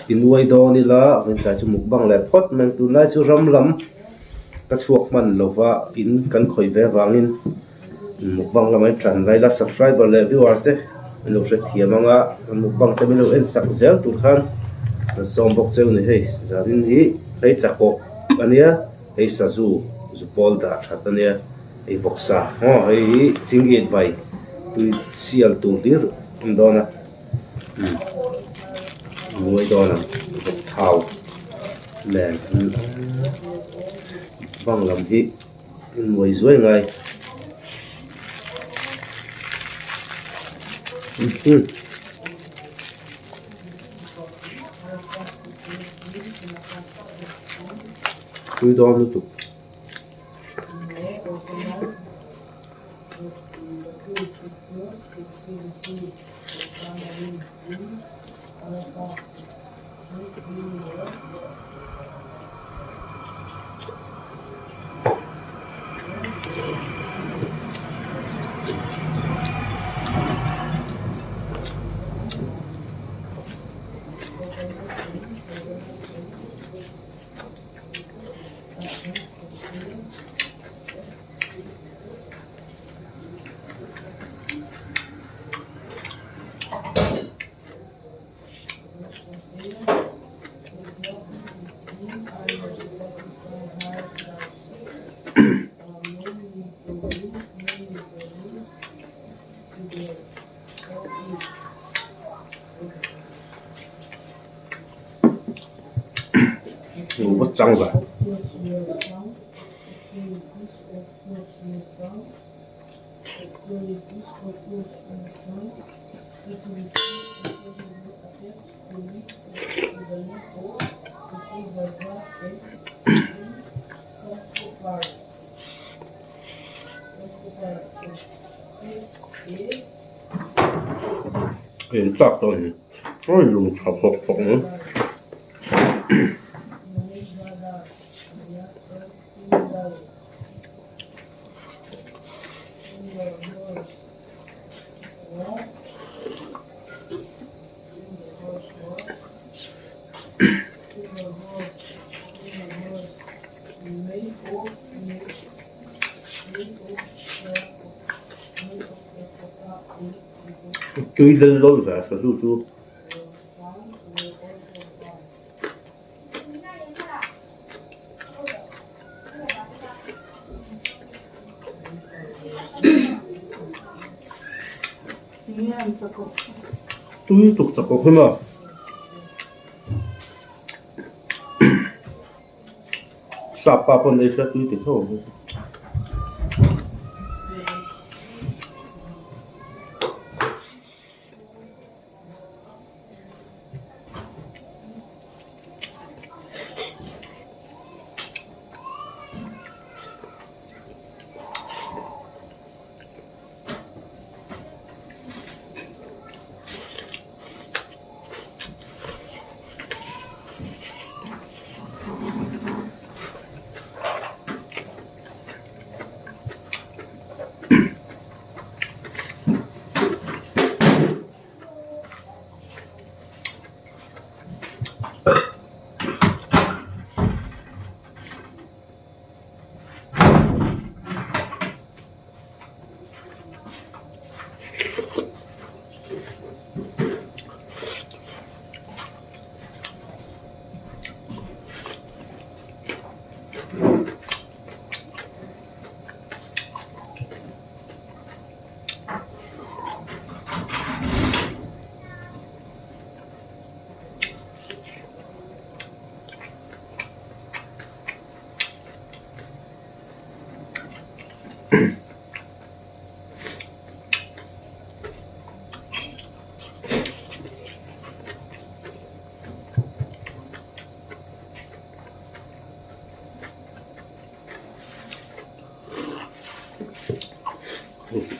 Innuai dawn ila vawiin chu mukbang leh phawt mai ang tunlai chu ram lam ka chhuak hman lova in kan khawih ve avangin mukbang lamah hian tan lai ila subscriber leh viewers te an lo hrethiam ang a mukbang te min lo en sak zel tur khan an sawm bawk cheu a ni hei zanin hi hei chakawk a nia hei sazu zu pawl dah that a nia hei vawksa aw hei hi chingit bai tui sial tur hlir a ni dawn a. Nguai dawn ang vawk thau nen bang lam hi nguai zuai ngai tui dawn lutuk. Chang va. Eng tlak tawh a ni a lung tha phawk phawk mai. Tui lel lawl ve sazu chu. Tui tuk chak awk hi maw. Sap pa pawn ei se tui ti tho ang.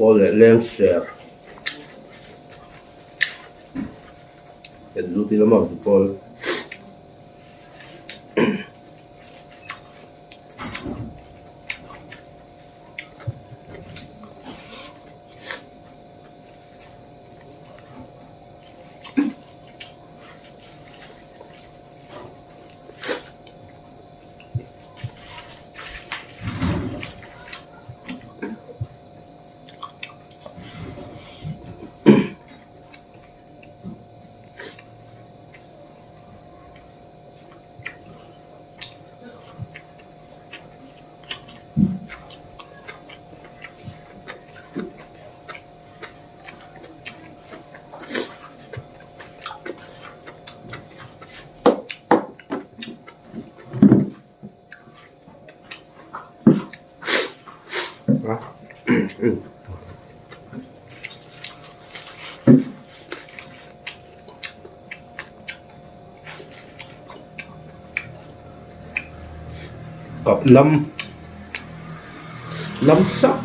Pawl leh leng ser en lut ila maw pawl. Kap lam lam chauh.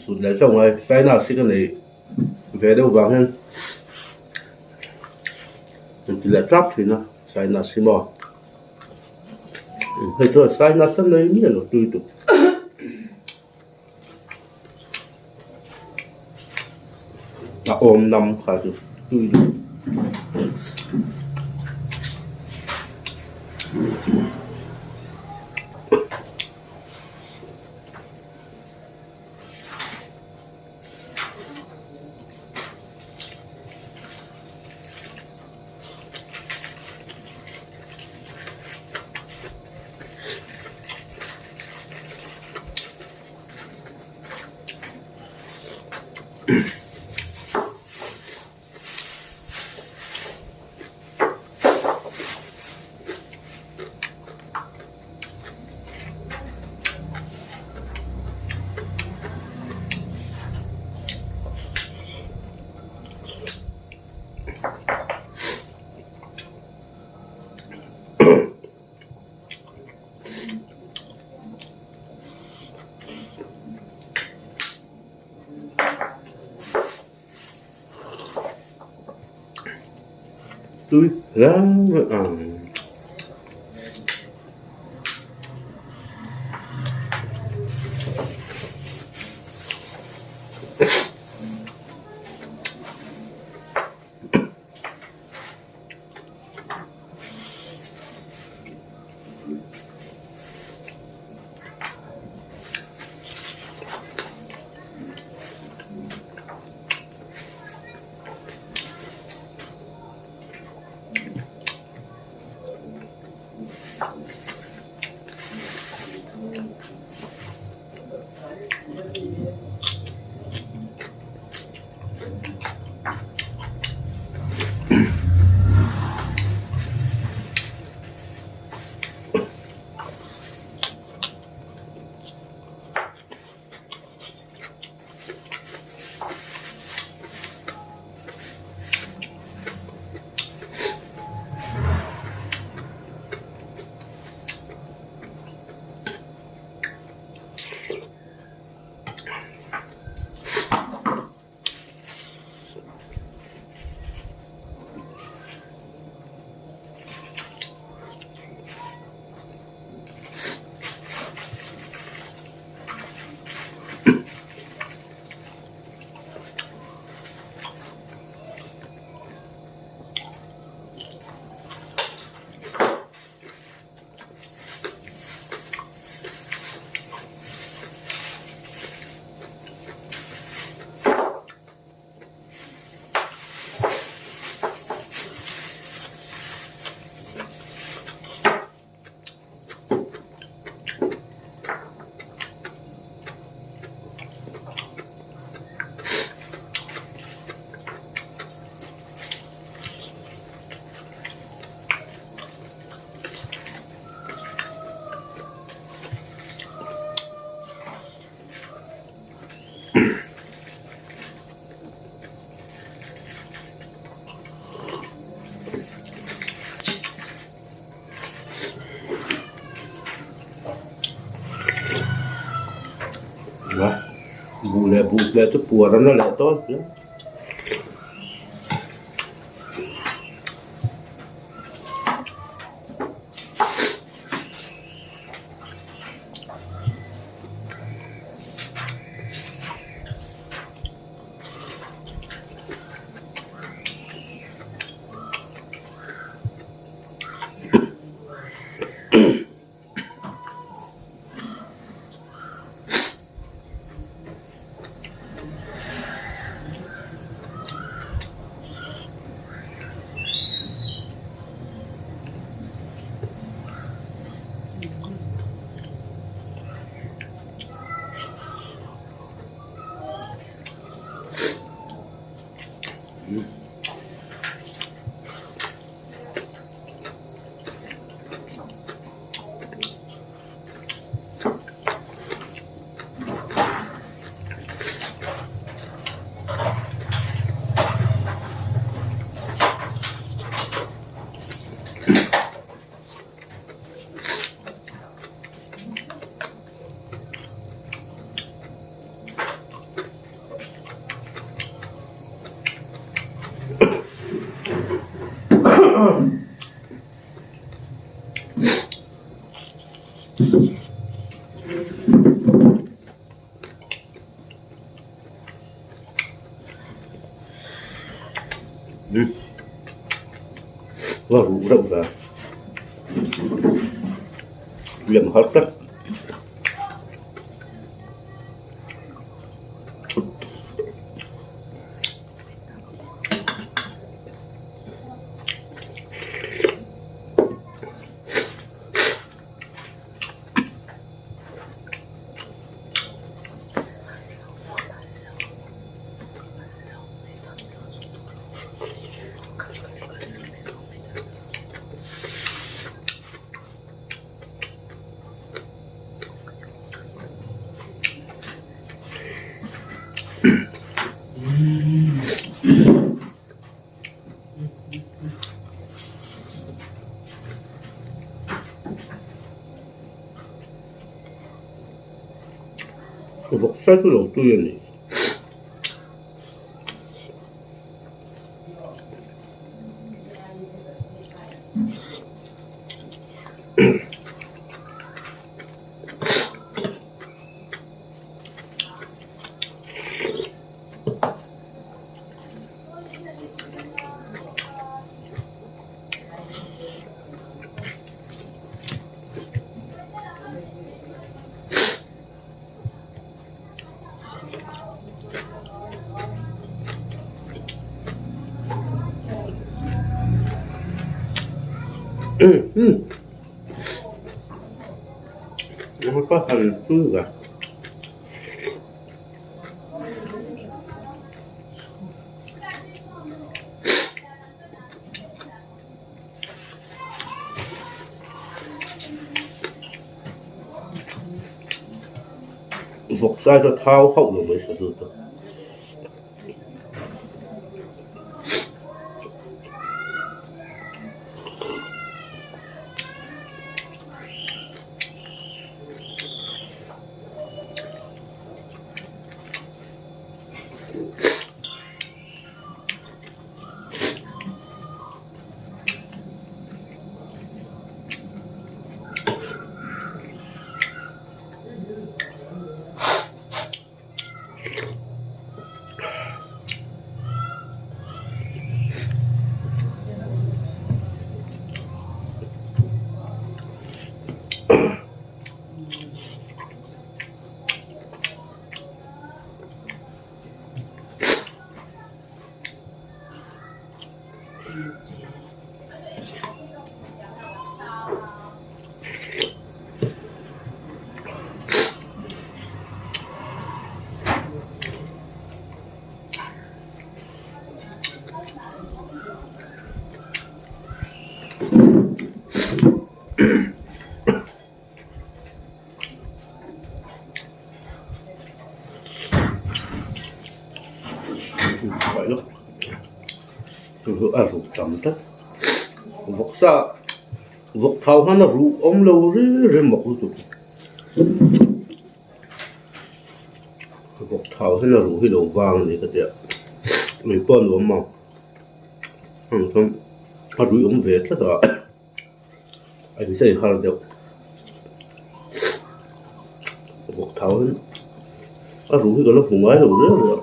Sut leh zauh ngai sinus hi ka nei ve deuh vang hian inti leh tap thin a sinus hi maw hei chuan sinus a nei miah lo tui tuk. A awm nam kha chu tui lo. Tui hle mai ang. Buh leh buh leh chu puar an la leh dawn hle. Va ruh reuh ve lem har tlat. Vawk sai chu lo tui a ni. Vawk sai chu a thau hauh lo mai sazu chu. A ruh tam tlat vawksa vawk thau hian a ruh awm lo ri ri mawk lutuk vawk thau hian a ruh hi lo vang a ni ka tia ui pawh a nuam ang heng chuan a ruih awm ve tlat a a inzei har deuh vawk thau hian a ruh hi ka la hmu ngai lo reng reng a.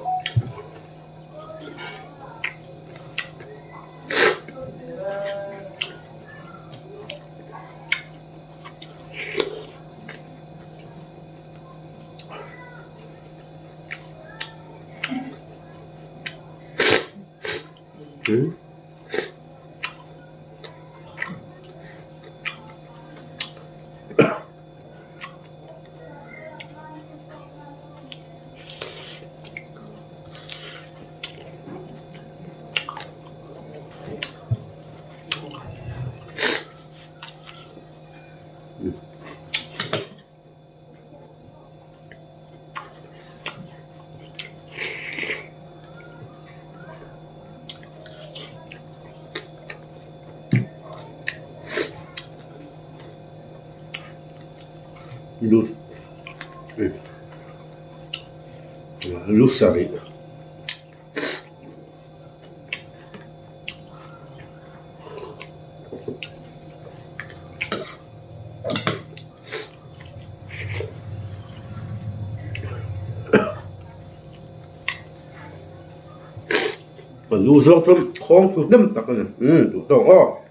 Lu lu sarih. Lu zawng chuan khawng chu hnem tak a ni umm duh tawk aw.